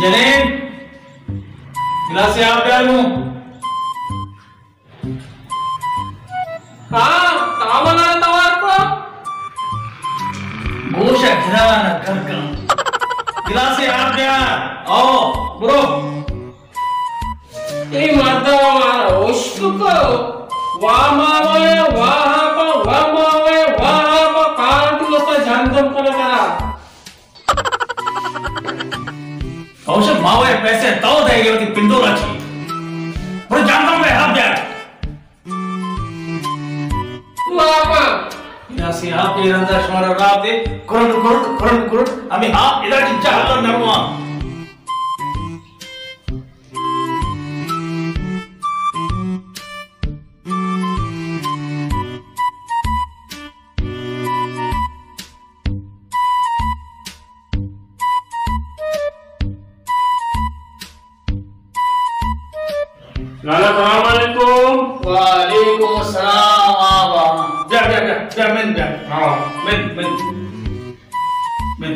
جنین، گلاسے آپ بیار گوں۔ ہاں، تو منا توار کو۔ گوش ءَ گران ءَ کر کن۔ گلاسے آپ بیار۔ او، برو۔ اے مرد ءَ مارا اشکت کو۔ واہ ماوے، واہ پا، واہ ماوے، واہ پا، کانٹو استا جہندم کنا کرا۔ تو شپ ماوے پیسے تو دے گئے وتی پنڈورا چی۔ برو جہندم ءَ آپ بیار۔ واپا۔ یا سی آپ کے رندا شمارا راہ دے، کرنڈ کرنڈ، کرنڈ کرنڈ، ہمیں آپ ادا چی جہل نرواں۔ لالا، سلام علیکم۔ وعلیکم السلام، آ با۔ بیا، بیا، بیا، بیا، من بیا۔ ہاں۔ من، من۔ من۔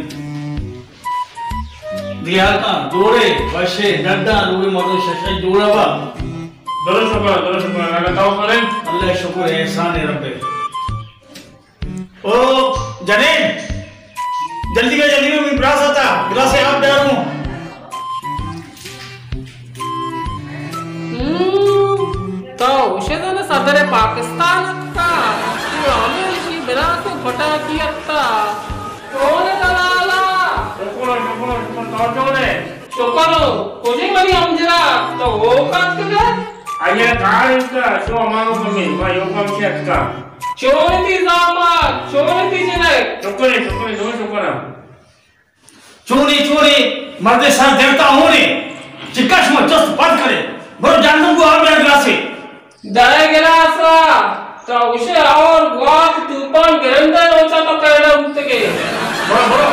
دیالکاں، جوڑے، وشے، ڈڈاں، روے مردم ششے جوڑا با۔ درست شکر، درست شکر، لالا، تو کرے؟ اللہ شکر، احسان ربے۔ او جنین، جلدی بیا، جلدی بیا، منی براس آتا، گلاسے آپ بیار گوں۔ ہم، تو اوشے زن صدر پاکستان اتکا، تو ہمیشی براس پٹاکی اتکا۔ کون ہے دلالا؟ شکر، شکر، شکر، تو چون ہے؟ شکر ہو، کجی منی ہمجرا، تو ہو کت کنے؟ آئی ءَ کار انت، شو امانو کمے، ما یو کم چہ اتکا۔ چون تی زامات، چون تی جنک؟ شکر ہے، شکر ہے، دو شکر ہے۔ چونی، چونی، مردے سر درتا ہونے، چکش ما چست پد کرے، برو جاندم کو آپ میرا گلاسے۔ دائے گلاسا، تو اسے اور گوات طوفان گرندہ روچا تو پیدا ہوتگے۔ برو، برو۔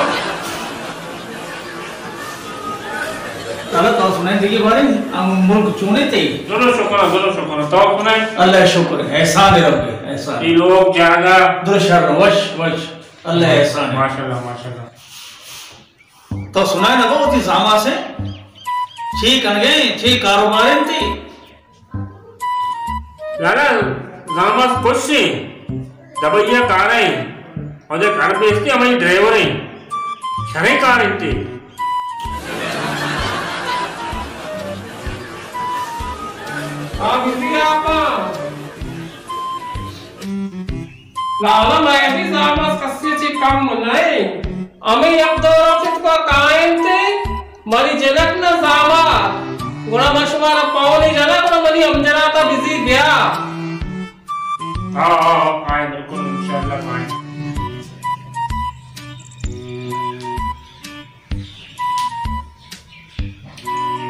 لالا، تو سنائیں دیگہ بارے، ہم ملک چونے تھے؟ ضرور شکر، ضرور شکر۔ تو سنائیں؟ اللہ شکر، احسان رب، احسان۔ یہ لوگ جاگا۔ در شر، وش، وش۔ اللہ احسان ہے۔ ماشاءاللہ، ماشاءاللہ۔ تو سنائیں نہ، تو وتی زاما سے چی کنگے، چی کاروبار انت؟ لالا، زاماس کش ایں، دبئی ءَ کار ایں، اور یک عربے استے ہمیں ڈرائیور ایں، شریں کار انت۔ ہاں، بزی آپاں۔ لالا، مئے بھی زاماس کسی چی کم نہ ایں۔ ہمے یک دورا چتکا کائنت، منی جنک نہ زامات۔ گڑا من شمارا پونے جناں، گڑا منی ہمجناتا بزی بیا۔ ہاں، ہاں، ہاں، کائیں، بالکل، انشاءاللہ کائیں۔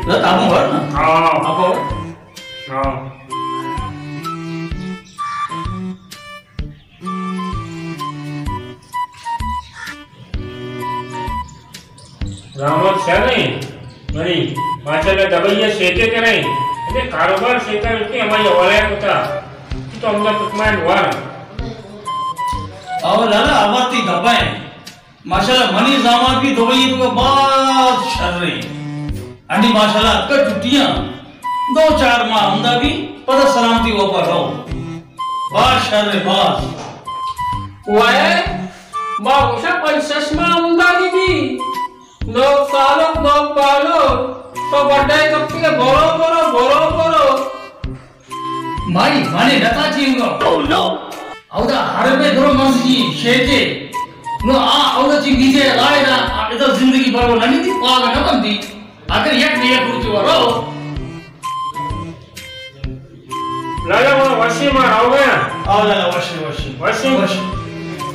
نہ، تابو ہر نا۔ ہاں۔ ابو۔ ہاں۔ زامات شر ایں، منی ماشاءاللہ دبئی ءَ شیکے کریں، اتے کاروبار شیکا رکھتے ہماری حوالہ کتا، تو ہمدا تکمائن وار۔ او لالا، آواتی دبئی۔ ماشاءاللہ، منی زامات بھی دبئی تو باز شر ایں۔ انی ماشاءاللہ اتکا چھٹیاں۔ دو چار ماہ ہمدا بھی پدا سلامتی واپس رو۔ باز شر ایں، باز۔ وائے، ما گوشا پنچ شش ماہ ہمدا بھی بھی۔ نوک سالک، نوک بالک، تو بڈائی کپتی کے برو، برو، برو، برو۔ مائی، مانے نتا چینگا۔ Oh no! اودا حربے درو مرضی شیکے۔ نو آ اودا چی گیجے رائے دا، ادا زندگی برو ننی دی، پاگا نہ بندی۔ اگر یک نہ یک روچی ورو۔ لالا، ما وشی ما روگا۔ او لالا، وشی، وشی۔ وشی۔ وشی۔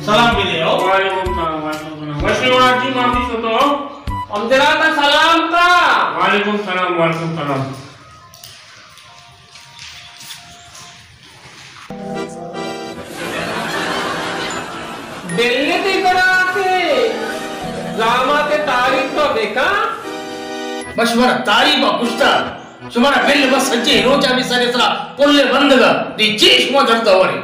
سلام بھی دے، او۔ وعلیکم السلام، وعلیکم السلام۔ وشی ما جی ما بھی چھوٹو۔ ہمجناتا سلام کا۔ وعلیکم السلام، وعلیکم السلام۔ بلے تئی گڑا کہ زامات تعریف تو بکن۔ بس شمارا تعریف ءَ کشتا۔ شمارا بل بس سجے روچا بھی سرے سرا پل بندگا۔ دی چی شما درد ورے۔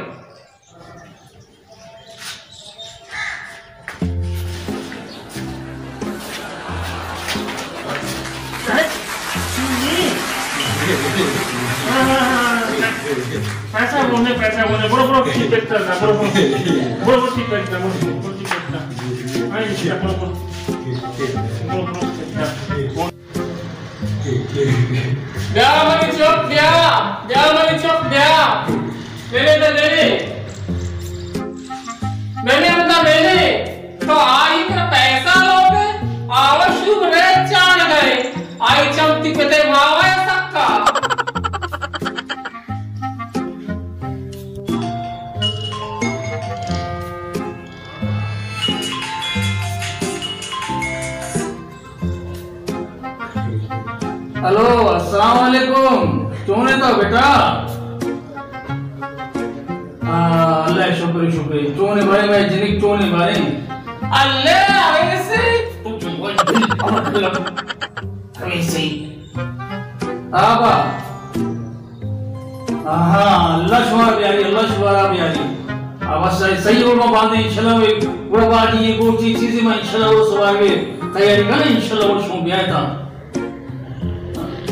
پیسہ ہونے، پیسہ ہونے، برو، برو، ٹی پیک کرنا، برو، برو۔ برو، برو، ٹی پیک کرنا، برو، برو، ٹی پیک کرنا۔ ہاں، یہ برو، برو۔ برو، برو، ٹی پیک کرنا۔ بیا منی چک، بیا۔ بیا منی چک، بیا۔ میرے تو میرے۔ میرے ہم تو میرے۔ تو آئی کا پیسہ لوٹے، آوشو ریت چان گئے۔ آئی چمتی پتے ماوے سکا۔ ہلو، السلام علیکم۔ چون ئے تو بیٹا؟ آ، اللہ شکر، شکر۔ چون ئے بارے میں جنک، چون ئے بارے؟ اللہ، ایسے؟ تو چون ئے؟ ایسے۔ آبا۔ آہا، اللہ شمارا بیاری، اللہ شمارا بیاری۔ آبا، صحیح، صحیح روڈ ما باندے، انشاءاللہ، وہ، وہ باجی، یہ گوشتی چیزیں ما انشاءاللہ وہ سوار میں تیاری کریں، انشاءاللہ وہ شما بیائے تا۔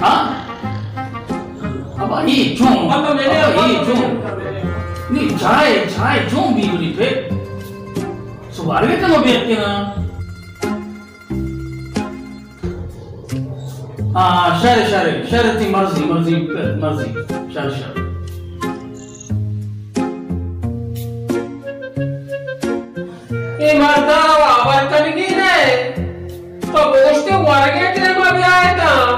ہاں؟ ابا، یہ چون؟ ابا، یہ چون؟ نہیں، چائے، چائے چون بھی بری پہ؟ سوار میں تو بیت کے نا۔ ہاں، شر، شر، شر، تئی مرضی، مرضی، مرضی، شر، شر۔ اے مردا ہبر کنگی نہ، تو گوشتے ورگے ٹیما بیائے تا۔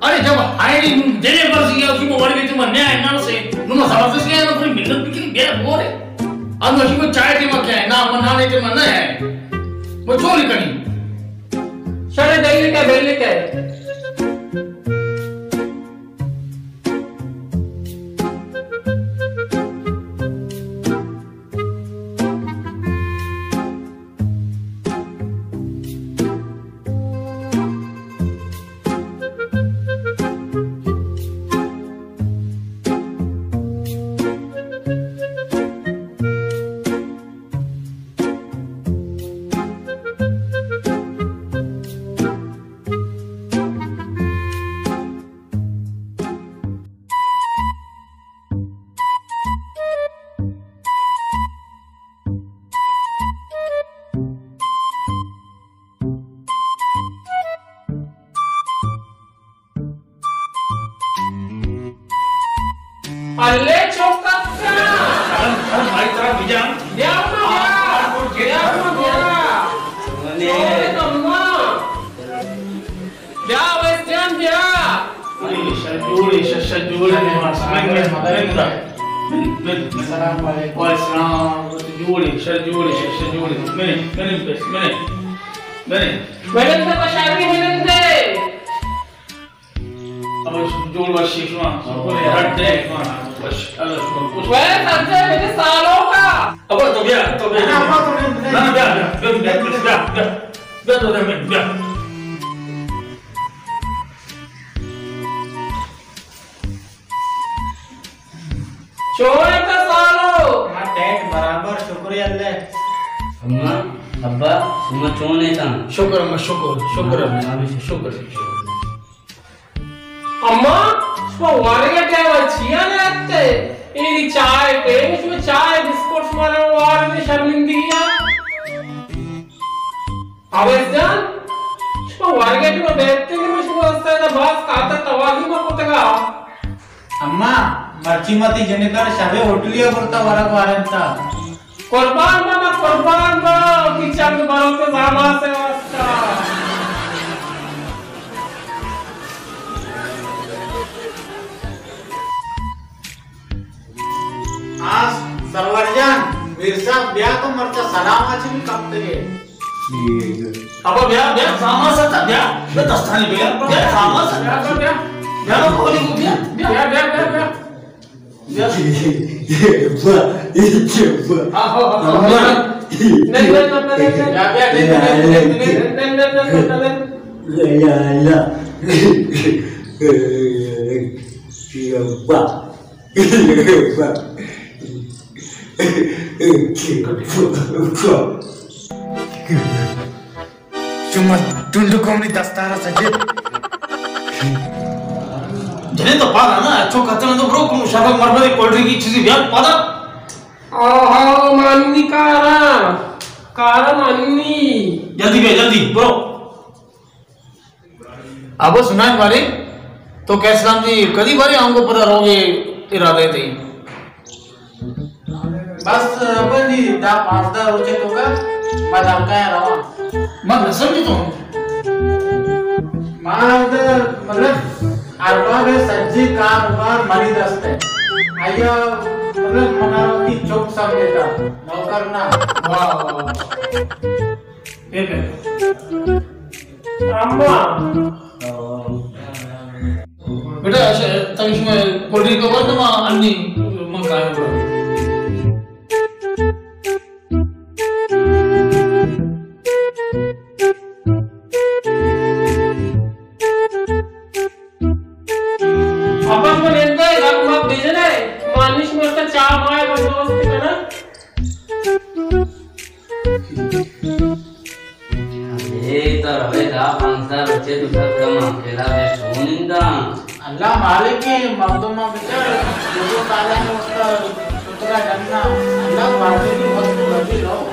ارے جب آئے نہیں، تیرے مرضی ہے، اسی کو ورگے ٹیما نہ آئے، نہ سے، نو زبردستی ہے، نو پوری محنت بکنی، بیا بورے۔ اب اسی کو چائے ٹیما کیا ہے، نہ، نہ، نہ، ٹیما نہ ہے۔ وہ چون کنی؟ شر، دلیل کیا، دلیل کیا ہے؟ اللہ چوک کت کنا۔ ارم، ارم، بھائی ترا بجان۔ بیا، بیا۔ بیا، بیا۔ بیا۔ بیا، ویس جان، بیا۔ شر جوڑے، شر، شر جوڑے، نماز۔ من، من، من، من۔ السلام علیکم۔ وعلیکم السلام۔ جوڑے، شر جوڑے، شر، شر جوڑے۔ من، من، من، من۔ من۔ من تو بشاری من دے۔ ابا جوڑ وش شما، شکر ہے، ہر ڈے شما، وش، اللہ شما خوش۔ وے سجے مجھے سالوں کا۔ ابا تو بیا، تو بیا۔ نہ، نہ، ابا تو نہیں، نہیں۔ نہ، نہ، بیا، بیا، بیا، بیا، بیا، بیا۔ بیا تو بیا، بیا۔ چون ئے تو سالو؟ ما ٹیک برابر، شکر اللہ۔ اماں، ابا، شما چون ئے تاں؟ شکر اماں، شکر، شکر۔ ہاں، ہاں، شکر۔ شکر۔ اماں، شما ورگ ءِ ٹائم ءَ چیا نہ اتکے؟ اے چاہ ءِ ٹائم، شما چاہ بسکٹ شما را وارگ ءِ شرمندگی ءَ۔ اویس جان، شما ورگ ءَ ٹائم ءَ بیت کہ من شما واستہ ادا باز کاتر توازی ما کتگا۔ اماں، مرچی ما تئی جنکا را شریں ہوٹلے ءَ برتا ورگ وارینتا۔ قربان با، ما قربان با، وتی چنگ بروت زاماس ءِ واستا۔ آس، سرور جان، میر صاحب بیا تو مرچا سلام ءَ چہ بھی کپتگے۔ ابا بیا، بیا، زاماس ءَ تا بیا، بیا دستانی بیا، بیا زاماس ءَ بیا، بیا، بیا۔ بیا، بیا، بیا۔ شما ٹنڈ کو منی دستار ءَ سجے۔ دے اے تو پادا نا، اچھو کتنے تو برو، کم شربت مربت، کولڈ ڈرنک کی چیزی بیا پادا۔ آہا، مانی کارا، کارا مانی۔ جلدی بیا، جلدی، برو۔ ابو سنائیں بارے، تو کیسلام جی کدی بارے آنگو پدا روگے ارادہ تئی؟ بس ابا جی، دا پانزدہ روچے تو کا، ما دمکا رواں۔ ما نہ سمجھتوں۔ ما دا، مطلب، ارباب سجی کاروبار منی دست ہے۔ آیا، مطلب، منا وتی چپ سمجھتا، نوکر نہ۔ واہ، واہ، واہ۔ اے بیٹا۔ اما۔ بیٹا، اچھا، تم اس میں کولڈ ڈرنک کا ورد ما انی من کائے ہوا۔ اپس من انتہا گپ مپ بجنے، مانش مرتا چاہ مائے بندوبست کرنا۔ اے تو روے دا پانزدہ روچے تو سب کم اکیلا میں سو ننداں۔ اللہ مالک ہے، مردم بچار، دو سالہ میں اس کا سترا کرنا، اللہ مالک ہے، وقت لگے رہو۔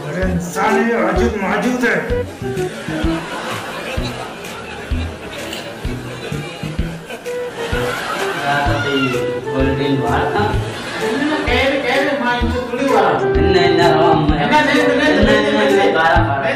بڑے انسان ہے، عجوب موجود ہے۔ کولڈ ڈرنک وارتا۔ کہہ، کہہ، ما انچو تھوڑی وارا۔ نہ، نہ، روا، ما۔ نہ، نہ، نہ، نہ، نہ، نہ، بارہ، بارہ۔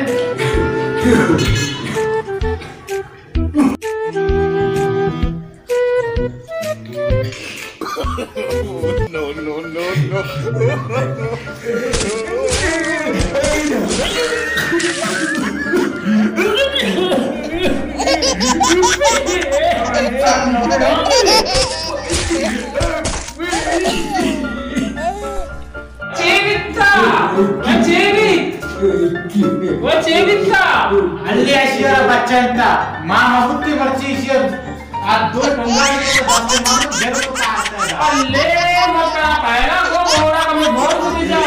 چے بیتا؟ چے بیت؟ و چے بیتا؟ اللہ اشی ءَ را بچنتا۔ ما مبوتے مرچی اشی ءَ آ دو ٹنگا اشی ءَ بس مان جر کو کارتا۔ اللہ متا پہلا کو بوڑا کم بہت بجا۔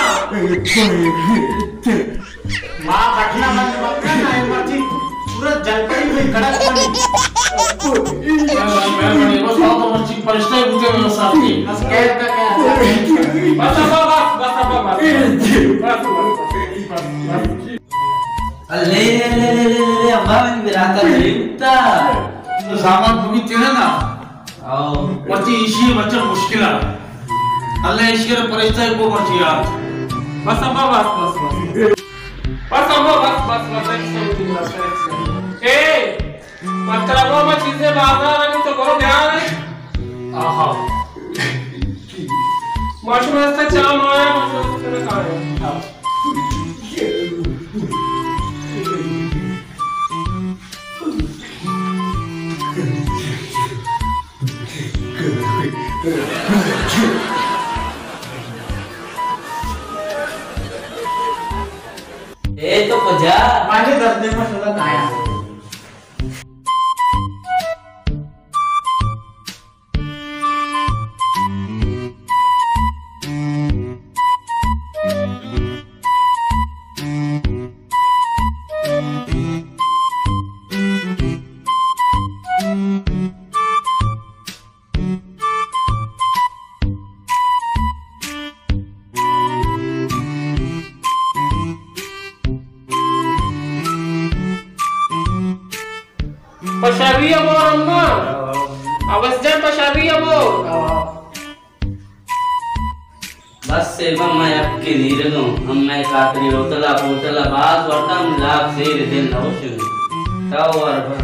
ما بٹنا بند مکن، اے مرچی پورا جلپری ہوئی کڑک بنی۔ مہربانی، مہربانی، بس آؤ تو مرچی فرشتہ بوتے میں ساتھی۔ بس کہہ کا کہہ۔ بس ابا، بس، بس ابا، بس۔ بس، بس، بس، بس۔ لے، لے، لے، ابا، منی براتا نہیں اٹھتا۔ تو سامان بگی تیرا نا۔ آؤ۔ مرچی ایشی بچہ مشکل ہے۔ اللہ ایشی ءَ را فرشتہ کو مرچی یار۔ بس ابا، بس، بس، بس۔ بس ابا، بس، بس، بس، ایک سیکنڈ، بس، ایک سیکنڈ۔ اے، مطلب، ما چیزیں بازار ءَ تو برو بیار۔ آہا۔ ماشما استا چاہ مایا، ماشما استا کھایا۔ اے تو کجا؟ ماجے دس دن میں سودا کھایا۔ پشاوی ابو اماں۔ عوض جان پشاوی ابو۔ بس اے بم، ما یکے نیرگوں، ہم مئے کاتری ہوٹل ءَ، ہوٹل ءَ باز وردم لاکھ زیر دل نہ ہوشگوں۔ تو ور بر۔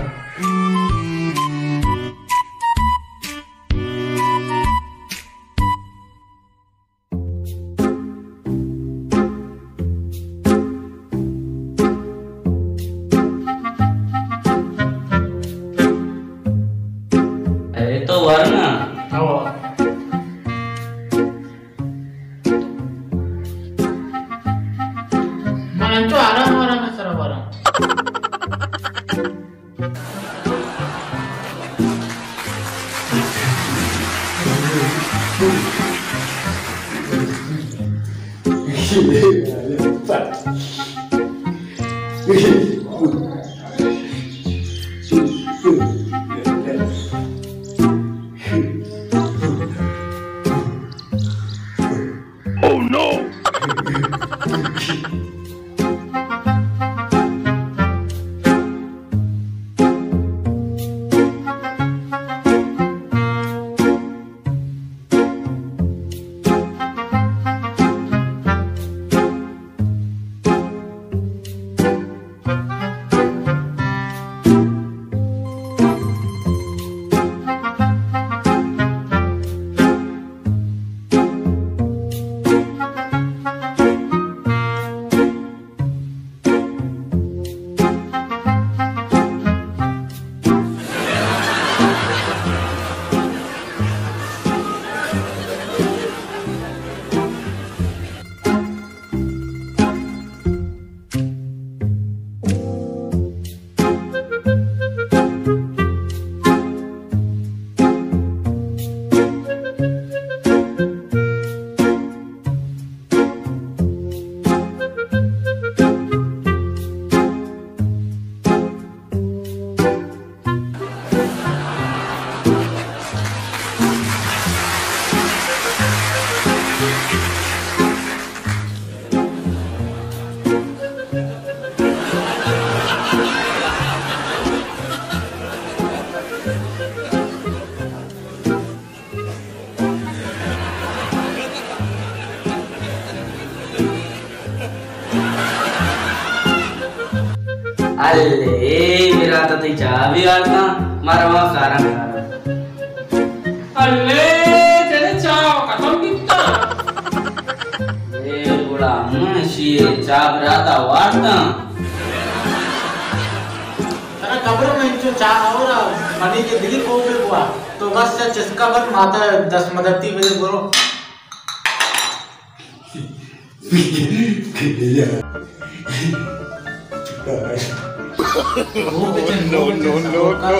انچو آرام آرام سر ورم۔ Oh no! الے، برات تئی چاہ بھی آرتا، مارا وہاں کارا کارا۔ الے، تیرے چاہ ختم بیتا۔ اے گڑا من شی چاہ براتا وارتا۔ ترا خبر من چو چاہ اور منی کے دلی کو بھی ہوا۔ تو بس چا چسکا بر ماتا دست مدتی بجے برو۔ No, no, no, no.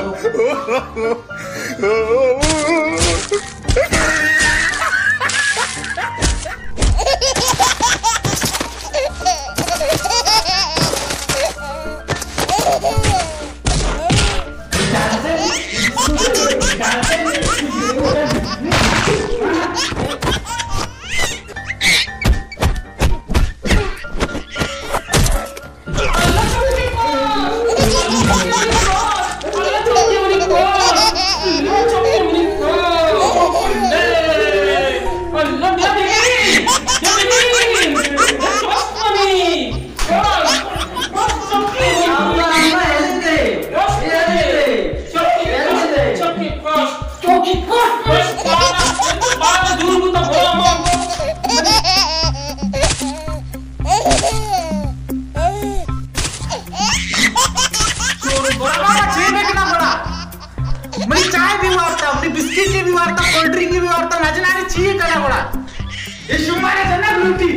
منی چائے بھی وارتا، منی بسکٹ بھی وارتا، کولڈ ڈرنک بھی وارتا، نہ جنانی چیئے کنا گڑا۔ اے شمارا جنگ لوٹی۔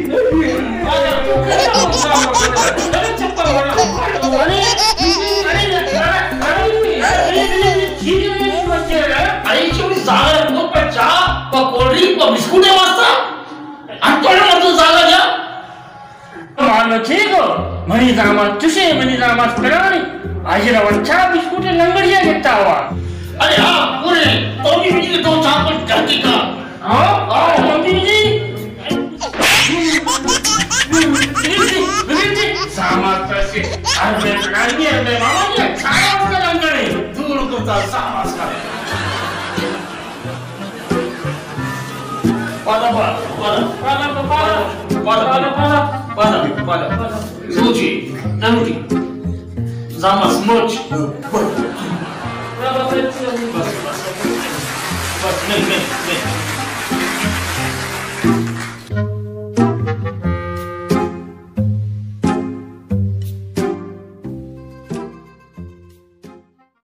ارے چوری زاگر کو پچا، پکوڑی، پا بسکوٹے واسطہ۔ انتوڑا مردم زاگر جا۔ مانو ٹھیک ہو، منی زامات چوشے، منی زامات پرانی، آجرا ون چا بسکوٹ لنگڑیا گتا ہوا۔ ارے ہاں، پورے، تو بھی مجھے دو چاپل گھر کی کھا۔ ہاں؟ ہاں، ہم بھی جی۔ زامات پیسے، ہر بے پرانی، ہر بے ماما جی، اچھا ہے اس کا لنگڑے۔ دور کرتا زامات کا۔ پادا، پادا، پادا۔ پادا، پادا۔ پادا، پادا۔ پادا، پادا۔ سوچی، نمکی۔ زامس مچ۔